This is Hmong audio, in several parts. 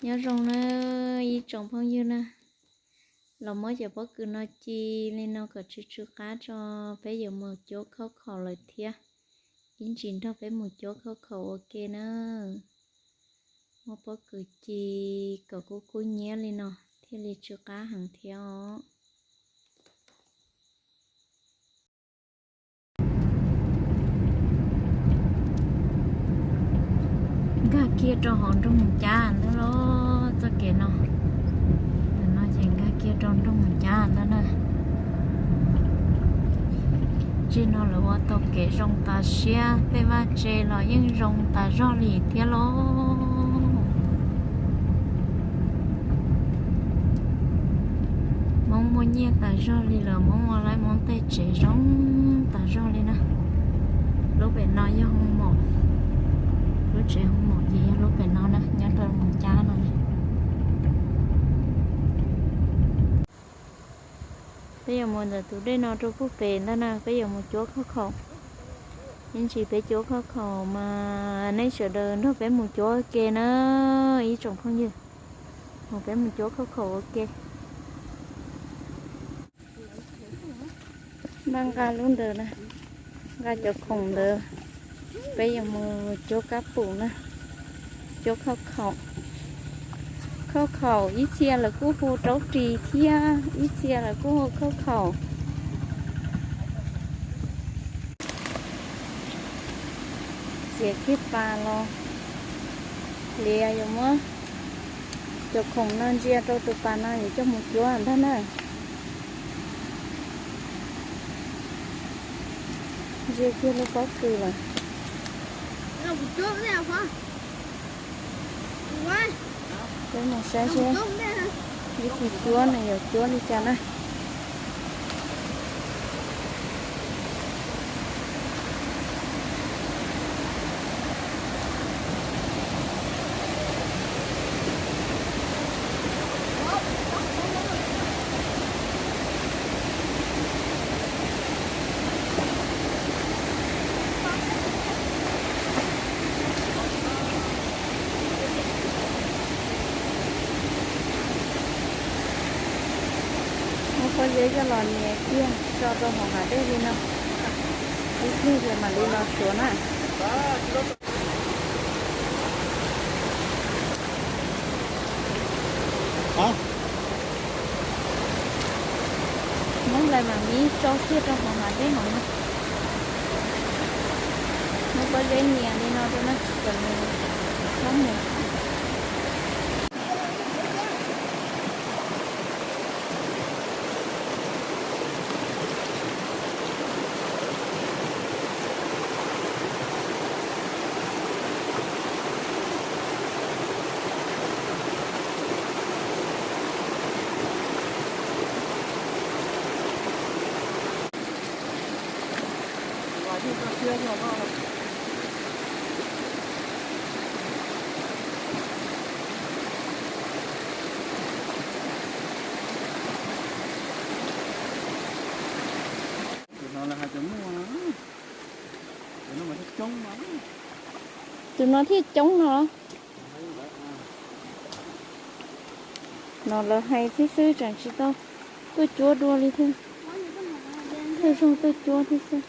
Nyob zoo na ib tsoom phooj ywg na, los muab cov pob kws no ci li no kom tsw tsw qab tso, peb yuav mus cuab khaub khaum lawm thiab. Ib ntsis nrog peb mus cuab khaub khaum ua ke na. Muab pob kws ci kom kub kub nyiab li no thiaj li tsw qab heev thiab os. Nkag kiag rau hauv nroog Mus Cab ntag lauj, txoj kev no. Tam no ces nkag kiag rau nroog Mus Cab ntag na. Tsev no lawv ua tau kev zoo tas siab, tej vaj tse los yeej zoo tas zog li thiab lauj. Hmoob muaj nyiaj tas zog li lawm, Hmoob ua laib Hmoob tej tsev zoo tas zog li na. Lub pem no yog hoo maum, lub tsev hoo maum ces yog lub pem no na, nyob rau Mus Cab no na. Peb yuav mus ntawm tus dej no rau puag pem ntag na, peb yuav mus cuab khaub khaum. Ib ntsis peb cuab khaub khaum mas nej sawv daws nrog peb mus cuab ua ke na ib tsoom phooj ywg. Mus peb mus cuab khaub khaum ua ke. Maj nqa lub ntawd na, nqa cov khoom ntawd, peb yuav mus cuab kab pum na, cuab khaub khaum. Khaub khaum ib txhia lawv kuj hu raub ris thiab, ib txhia lawv kuj hu khaub khaum. Txiav kiag pas los, hliav yuav muab cov khoom no ntsia rau tus pas no yuav coj mus cuab ntag na. Ntsia kiag lub pob kws lawm. Peb mus saib seb ib tus cuab nws yuav cuab li cas na. Muab pob zeb coj los nias kiag tso rau hauv hav dej li no, ib pliag ces mam li los suav na. Muab hlais mam li tso kiag rau hauv hav dej hauv na. Muab pob zeb nias li no rau na, kom nws txhob mus. Tus no lawv hais tias muaj, tus no mas thiaj coob no. Tus no thiaj coob no. No lawv hais thiab xwb, tseem tsis tau tuaj cuab dua li thiab. Tuaj zoo tuaj cuab thiab xwb.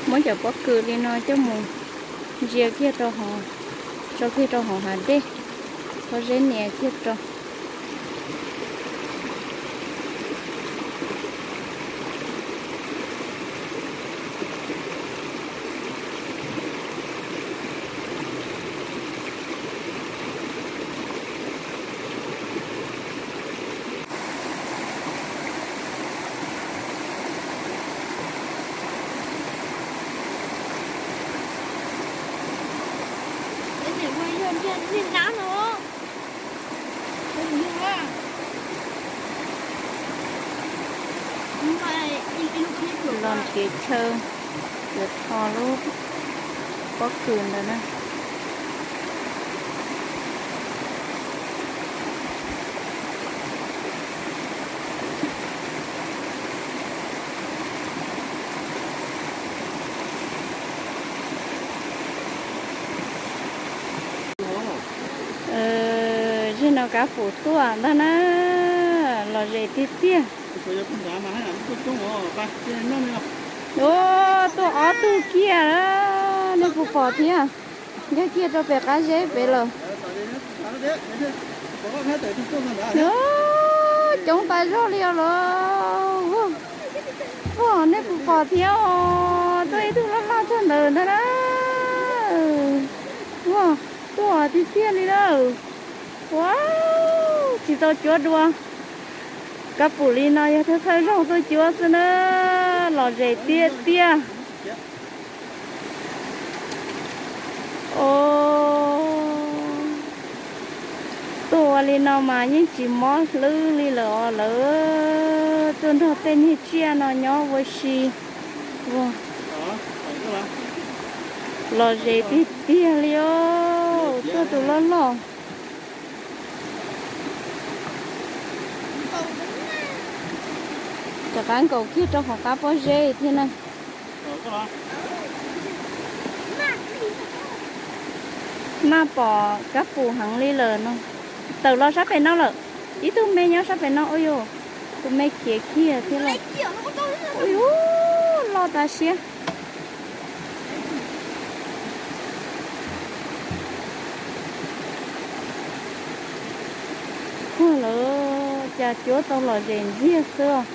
Muab cov pob kws li no coj mus ntsia kiag rau hauv, tso kiag rau hauv hav dej, pob zeb nias kiag rau. Los nrhiav chaw yuav txhos lub pob kws ntawd na. Zeg no kab pum tuaj ntag na, lom zem tiag tiag. Ua, tuaj ob tug kiag, nej puas pom thiab? Nkag kiag rau pem qab zeb pem lawm. Coob tas zog li os los. Ua, nej puas pom thiab os? Tuaj ib tug loj loj txog ntawd ntag na. Ua, tuaj tiag tiag li na. Ua, tsis tau cuab dua. Kab pum li no yog thawj thawj zaug tuaj cuab xwb na. Lom zem tiag tiag. Os, tuaj ua li no mas yeej tsis mob hlwb li lawm os lawv. Tuaj nrog tej niag tsiaj no nyob ua si. Lom zem tiag tiag li os, tuaj tus loj loj. Rov qab nkaum kiag rau hauv qab pob zeb thiab na. Maj pom kab pum heev li lawm no. Tawm los sab pem no lawm. Ib tug me nyob sab pem no, ua yus, tus me khiav kiag thiab lawm. Ua yus, loj tas siab. Ua lawv cas cuab tau lom zem ntxiag xwb.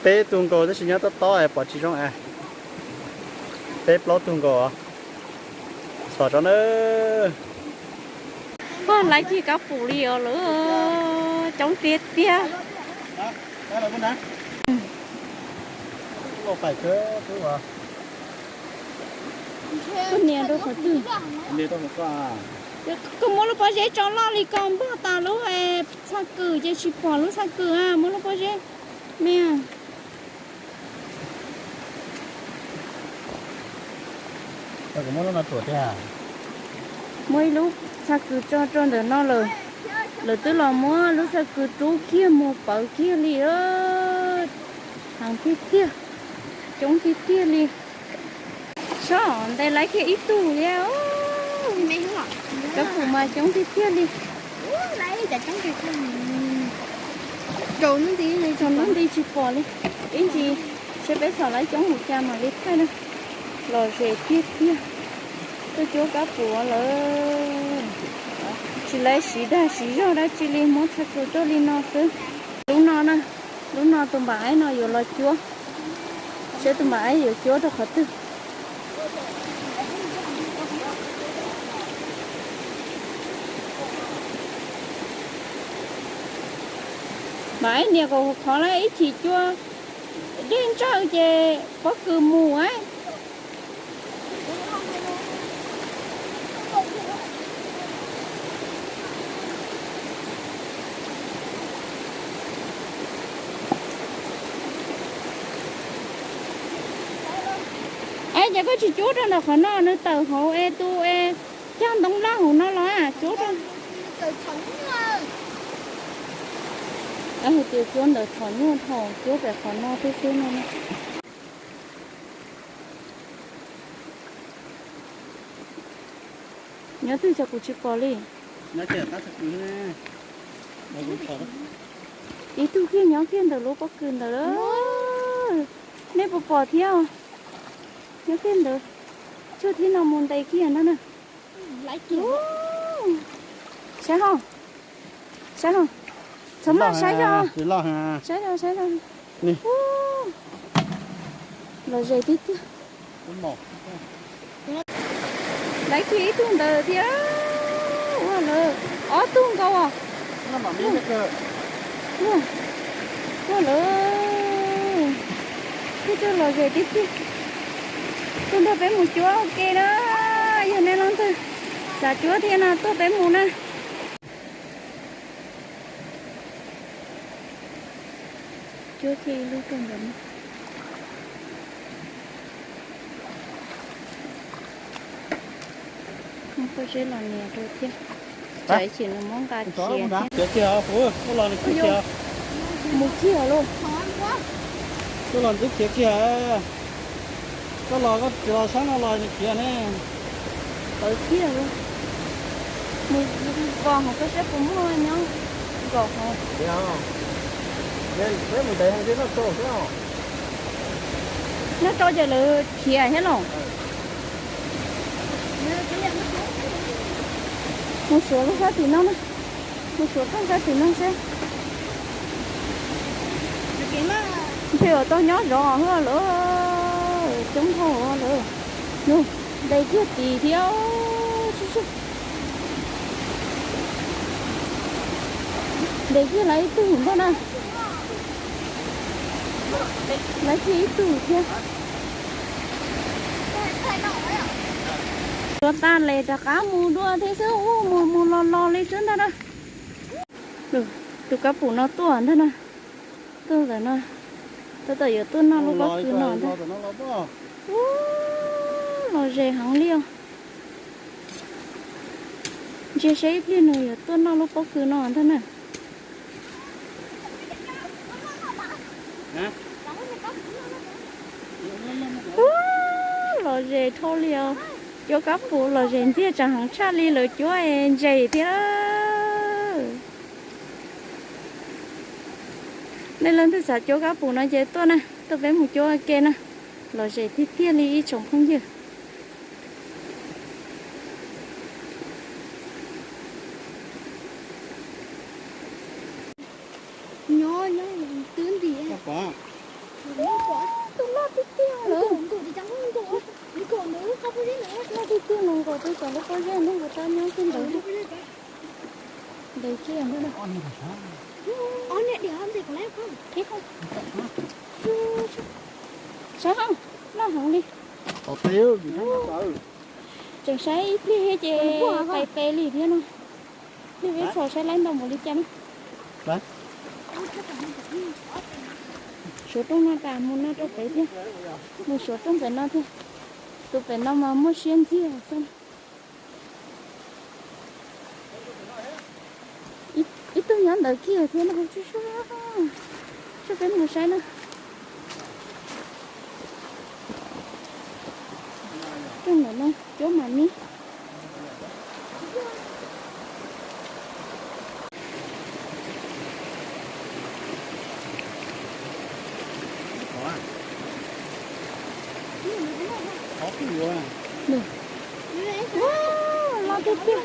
Peb tug nkaus tab sis nyob tob tob es pom tsis zoo es. Peb plaub tug nkaus os. Txhos tso na. Pog laiv kiag kab pum li os lawm, coob tiag tiag. Koj nias rau qhov twg? Koj muab lub pob zeb tso loj li koj npog tas lub txhaj kws ces tsis pom lub txhaj kws a, muab lub pob zeb me. Muab ib lub txhaj kws tso rau ntawm no lawm. Lawv twb los muab lub txhaj kws rub kiag mus pawv kiag li. Heev tiag tiag. Coob tiag tiag li. Sob ntes laiv kiag ib tug thiab. Kab pum mas coob tiag tiag li. Tsaus ntuj nti tsis pom li. Ib ntsis seb peb txhom laiv coob mus cas mam li thaij na. Lom zem tiag tiag. Tuaj cuab kab pum lawm. Tsis laiv siv dag siv zog dab tsi li, muab txhaj kws tuaj li no xwb. Lub no na, lub no tus npam aib no yuav los cuab. Seb tus npam aib yuav cuab rau qhov twg. Npam aib nias kom khov lawm ib chim cua dej ntsawj ces pob kws mus. Es ces koj tsis cuab rau ntawm qhov no, nws tawm hauv es tu es cog ntoo laj hauv no los cuab rau. Hais tias cuab ntawm txhom nyuaj dhau, cuab pem qhov no xwb xwb no. Nyob twg cas kuv tsis pom li. Ib tug kiag nyob kiag ntawm lub pob kws ntawd. Nej puas pom thiab? Nyob kiag ntawd, tsuag thib no mus ntes kiag ntag na. Saib ho, saib ho, txhob maj saib zog, saib zog, saib zog. Lom zem tiag tiag. Laiv kiag ib tug ntawd thiab. Ua lawm, ob tug nkaus. Ua lawm, thiab coj lom zem tiag tiag. Tuaj nrog peb mus cuab ua ke na. Yog nej leej twg xav cuab thiab no tuaj peb mus na. Cuab kiag ib lub rau ntawm no. Muab pob zeb los nias rau thiab. Tsam ib chim nws muab nqa khiav thiab. Khiav kiag puv, koj los nws khiav kiag. Mus kiag lauj. Koj los ntxub khiav kiag. Koj los koj tsis los sab no los nws khiav ne. Tawv kiag lauj. Mus vos hauv koj saib puas muaj nyob nkaum hauv. Peb mus ntev heev thiab noj tsau xwb. Noj tsau ces lawv khiav thiab los. Mus suav lub sab tim no na. Mus suav rooj sab tim no seb. Ntshe uas tau nyob zov hwb lawm. Coob dhau lawm. Nug, ntes kiag tid thiab. Ntes kiag lawv ib tug ntag na. Lawv kiag ib tug thiab. Tuav tas les rov qab mus dua thiab xwb, ub mus mus los los li xwb ntag na. Tus kab pum no tuaj ntag na. Tuaj ntawm no, tab tom yuav tuaj noj lub pob kws no ntag. Ub, los zem heev li os. Ntsia saib ib pliag nws yuav tuaj noj lub pob kws no ntag na. Ub, los zem dhau li os. Cuab kab pum los zem ntxiag tseem heev tshaj li lawv cuab es ntses thiab. Nej leej twg xav cuab kab pum no ces tuaj na, tuaj peb mus cuab ua ke na. Los zem tiag tiag li ib tsoom phooj ywg. Nyob nyob twb nti. Tus loj tiag tiag lawm. Loj tiag tiag los nkaum peb tom lub pob zeb ntawd, kuv tab nyob kiag ntawd. Ntes kiag ntawd. Saib, loj heev li. Tseem saib ib pliag thiab ces pais pes li thiab no. Nej peb txhos saib laib ntau npaum li cas na. Suav rooj no tas mus no rau pem thiab. Mus suav rooj pem no thiab. Tus pem no mas muaj siab ntxiag xwb. Ib tug nyob ntawd kiag thiab no, tsuj tsuj, peb mus saib na. Ntawm no cuab mas mib. Loj tiag tiag.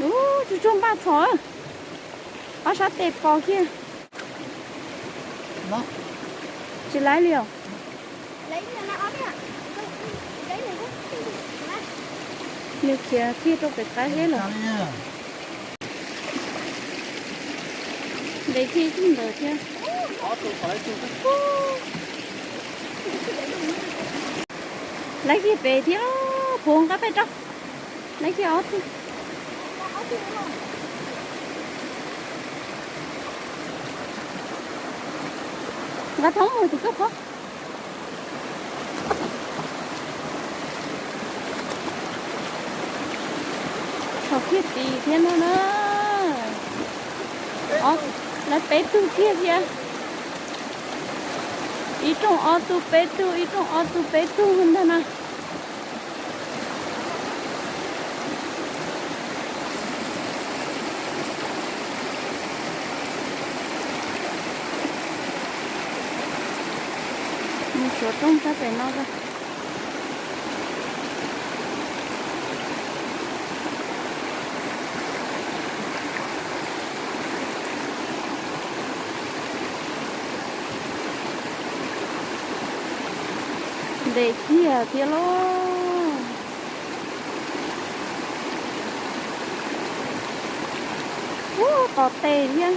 Ub, tsuag tsuag npaj txhom. Ob sab tes pos kiag. Tsis laib li os. Nws khiav kiag rau pem qaib zeb lawm. Ntes kiag ib tug ntawd thiab. Laib kiag pem thiab, puag nqaj peb rau. Laib kiag ob tug. Nqa thoob mus tim koj qhov. Txhom kiag tis thiab no na. Laib peb tug kiag thiab. Ib rooj ob tug peb tug, ib rooj ob tug peb tug ntag na. Mus suav rooj sab pem no. Ntes kiag thiab lauj. Ub, tos tes thiab.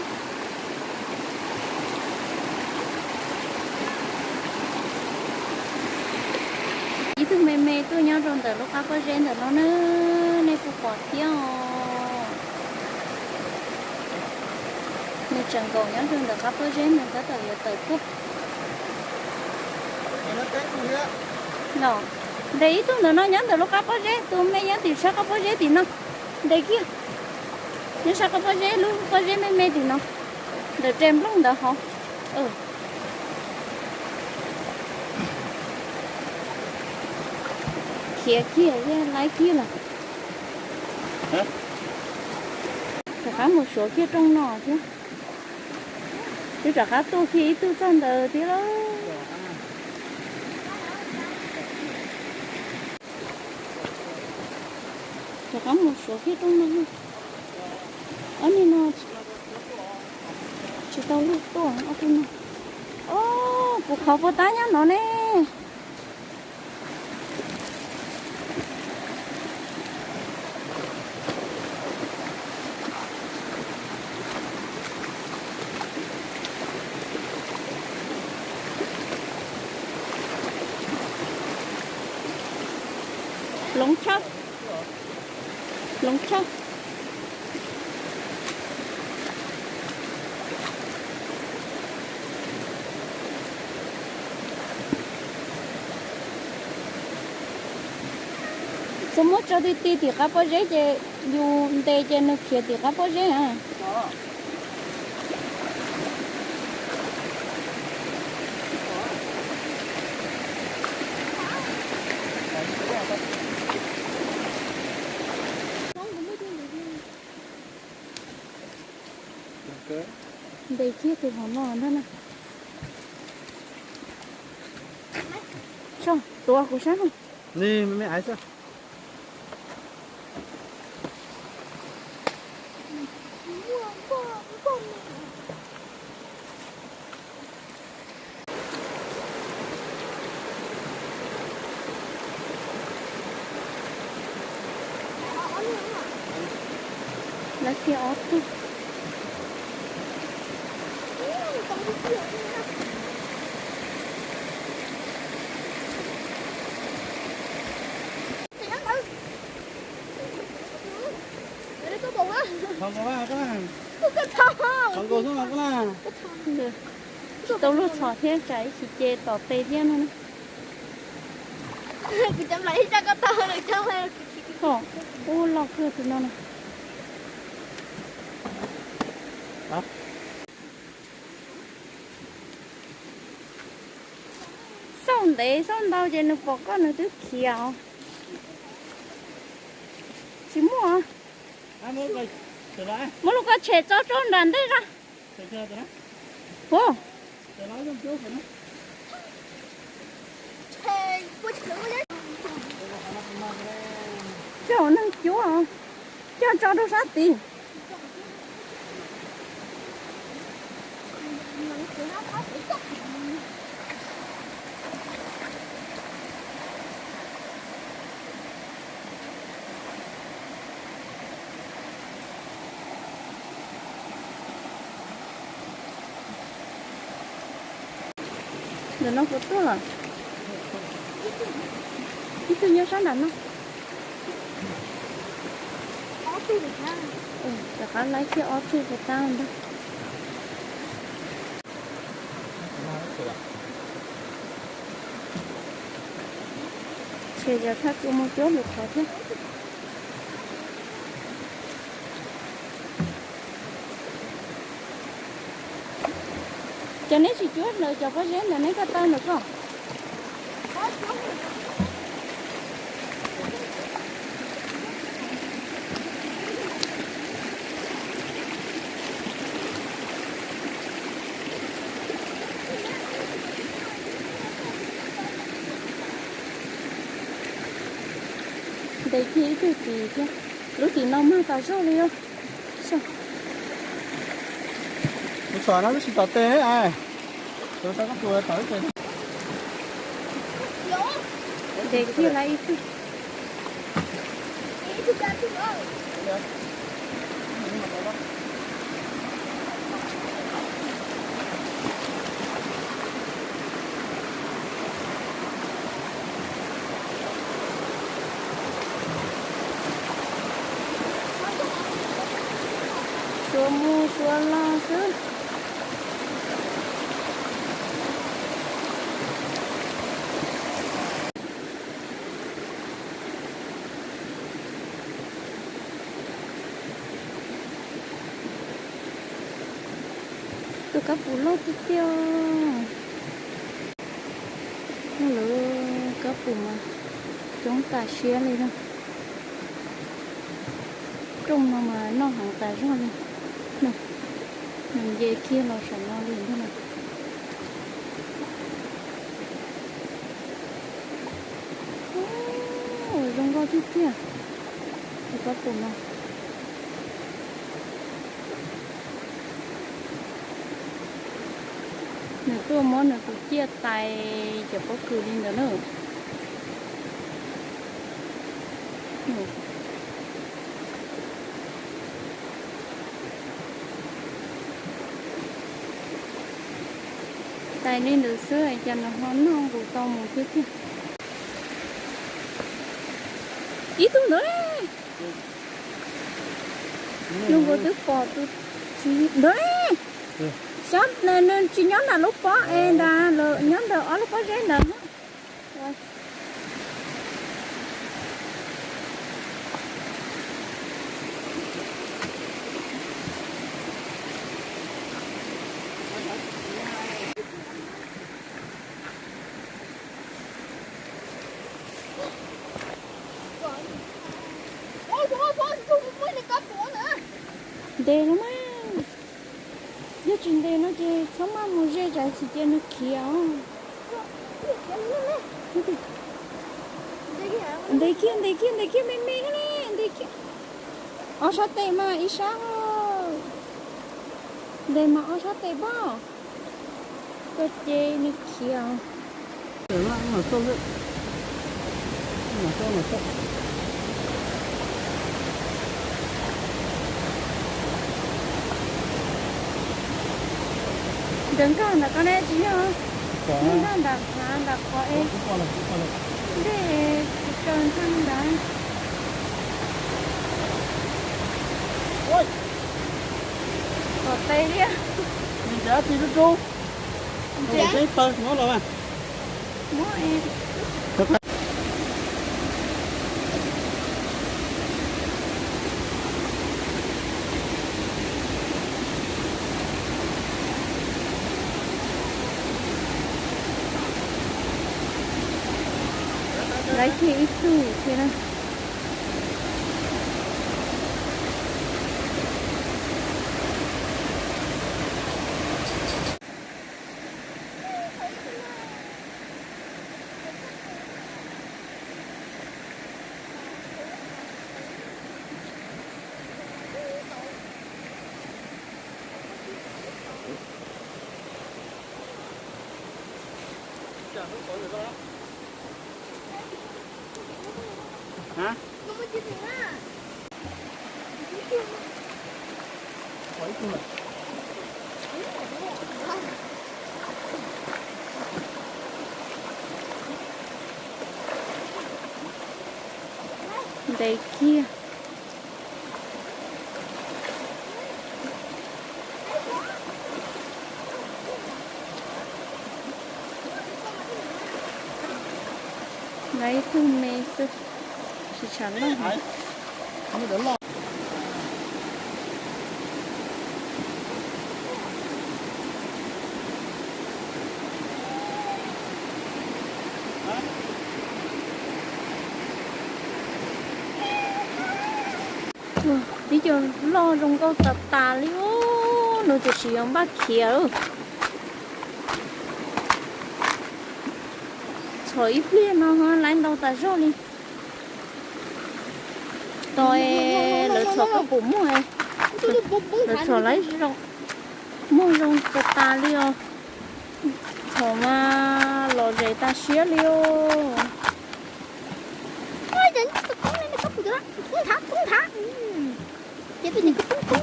Ib tug me me tuaj nyob rau ntawm lub qab pob zeb ntawm no na, nej puas pom thiab os? Nws tseem nkaum nyob rau ntawm qab pob zeb ntawd tab tom yuav tawm tuaj. Ntes ib tug ntawm no nyob ntawm lub qab pob zeb, tus me nyob tim sab qab pob zeb tim no. Ntes kiag. Nyob sab qab pob zeb, lub pob zeb me me tim no. Ntawm res nplooj ntawd hov. Khiav kiag thiab, laib kiag lawm. Rov qab mus suav kiag rooj no thiab. Twb rov qab tuaj kiag ib tug txog ntawd thiab lauj. Rov qab mus suav kiag rooj no. Ob niag no tsis tau luag tuaj ob tug no. Os, kuv qhov puas tab nyob no ne. Hloov tshaj, hloov tshaj. Txhob muab tso ti ti tim qab pob zeb ces yus ntes ces nws khiav tim qab pob zeb na. Ntes kiag tus hauv no ntag na. Tso, tuav kuv sab no. Lawv kiag ob tug. Tsis tau luag txhom thiab tsam ib chim ces tom tes thiab no na. Ub, loj kawg tus no na. Ntev xauj ntau ces nws pom koj nws twb khiav os. Tsis muaj. Muab lub koj tshem tso rau nram ntej a. Hu, coj neeg cuab, coj tso rau sab tid. Ntawm no puas tuaj lawm? Ib tug nyob sab nram no. Rov qab laib kiag ob tug puas tau ntag. Ces yog txhaj kua mus cuab lwm qhov thiab. Cov neb tsis cuab lawm cov pob zeb ntawm neb koj tau ntawm koj. Ntes kiag ib tug tim thiab. Lub tim no mag tas zog li os. Kuv txhom no twb tsis tom tes. Ntes kiag lawm ib tug. Suav mus suav los xwb. Tus kab pum loj tiag tiag. Lawv kab pum mas coob tas siab li na. Rooj no mas noj heev tas zog li. Nws nce kiag los saum no li ntag na. Zoo nkauj tiag tiag. Tus kab pum no. Nws tuaj muab nws tus ciaj tais cov pob kws li ntawd na. Tais li ntawd xwb cas nws ho noj nqus tau mus thiab tiag. Ib tug ntawd, nws nkaus twb pom tus txiv ntawd. Xyov nws tsis nyob nram lub pob es ntag, nyob ntawm ob lub pob zeb ntawd. Ntes no mas, yog tsis ntes no ces txhob maj mus ze tsam tsis cia nws khiav os. Ntes kiag, ntes kiag, ntes kiag me me li, ntes kiag. Ob sab tes mas ib sab. Ntes mas ob sab tes pob. Koj ces nws khiav. Nkawd nkag ntawm ko ne tsis yog, nkag nram hav nram qhov es dej tsis kaw ntxeeg ntawd. Tom tes thiab. Nws nrad tsis rub rub. Nrad pawg muab los. Muab. Lawv kiag ib tug thiab na. Ntev kiag. Lawv ib tug me xwb, tsis tshav loj. Tib co loj zoo nkauj tas tas li, nws tiam sis yuav npaj khiav. Txhom ib pliag no lawv ntau tas zog li. Tos lawv txhom koj puas muaj, lawv txhom lawv zoo, muaj zoo tas tas li os. Txhom mas lom zem tas siab li os.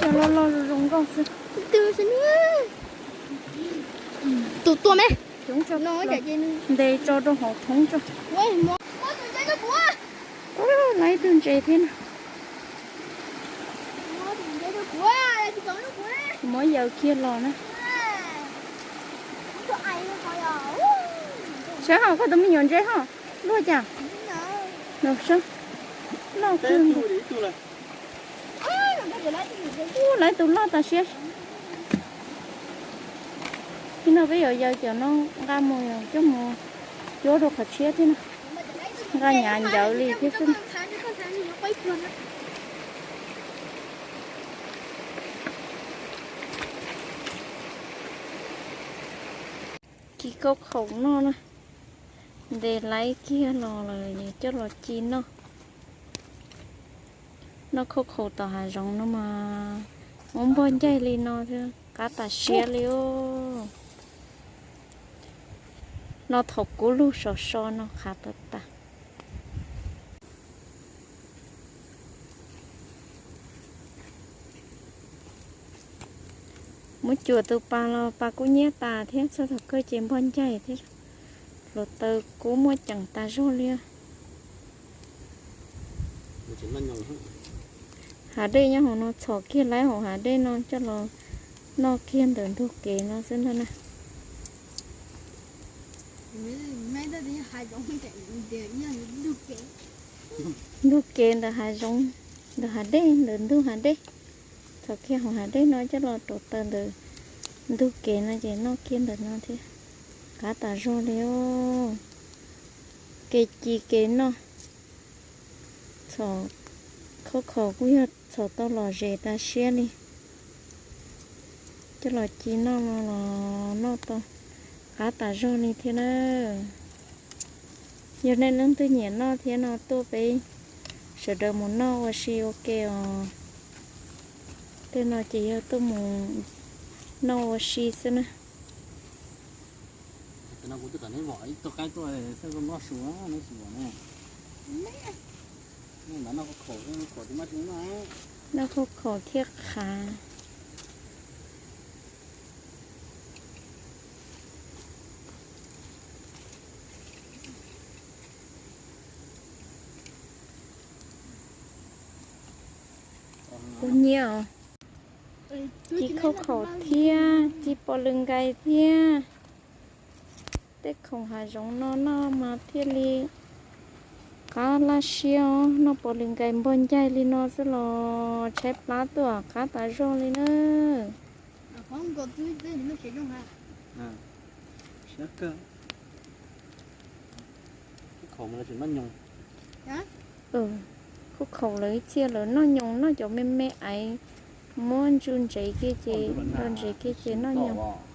Cov loj loj zoo zoo nkauj xwb. Tus tua me. Ntes tso rau hauv thoob tso. Lawv ib tug ntses thiab na. Muab yaws kiag los na. Saib hos koj tus me nyuam ntses hos, luaj cas. Saib, loj kawg. Ub, lawv tus loj tas siab. Ib no peb yuav yaws cov no nqa mus coj mus cuab rau qhov tshiab thiab na. Nqa hnyav ncawv li thiab xwb. Ci khaub khaum noj na. Ntes laiv kiag los lawm coj los ci noj. Noj khaub khaum tom hav zoov no mas muab npog ncaig li no thiab qab tas siab li os. Noj thaum kub lug sov so no qab tas tas. Muab cuam tus pas los pas kub nyiab tas thiab txog thaum kawg ces npog ncaig thiab. Hluav taws kub muaj ceem tas zog li. Hav dej nyob hauv no, txhom kiag laiv hauv hav dej no coj los noj kiag ntawm ntug kev no xwb ntag na. Ntug kev ntawm hav zoov, ntawm hav dej, ntawm ntug hav dej. Txhom kiag hauv hav dej no coj los rauv taws ntawm ntug kev no ces noj kiag ntawm no thiab. Qab tas zog li os. Kev ci kev noj. Txhom khaub khaum kuj yog txhom tau lom zem tas siab li. Coj los ci noj no los noj tau qab tas zog li thiab na. Yog nej leej twg nyiam noj thiab no tuaj peb sawv daws mus noj ua si ua ke os. Tej no ces yog tuaj mus noj ua si xwb na. Noj khaub khaum thiab qhav. Kuv nyiam os. Ci khaub khaum thiab ci pos lwm nkais thiab. Tej khoom hav zoov no noj mas thiaj li qab laj siab os. Noj pos lwm nkais npog ncaig li no xwb los tshaib plab tuaj qab tas zog li na. Khoom mas tseem noj nyoos. Kuj khaum lawv ib txhia lawv noj nyoos noj cov me me aiv, muab ntsu ntsev kiag ces, ntsev kiag ces noj nyoos.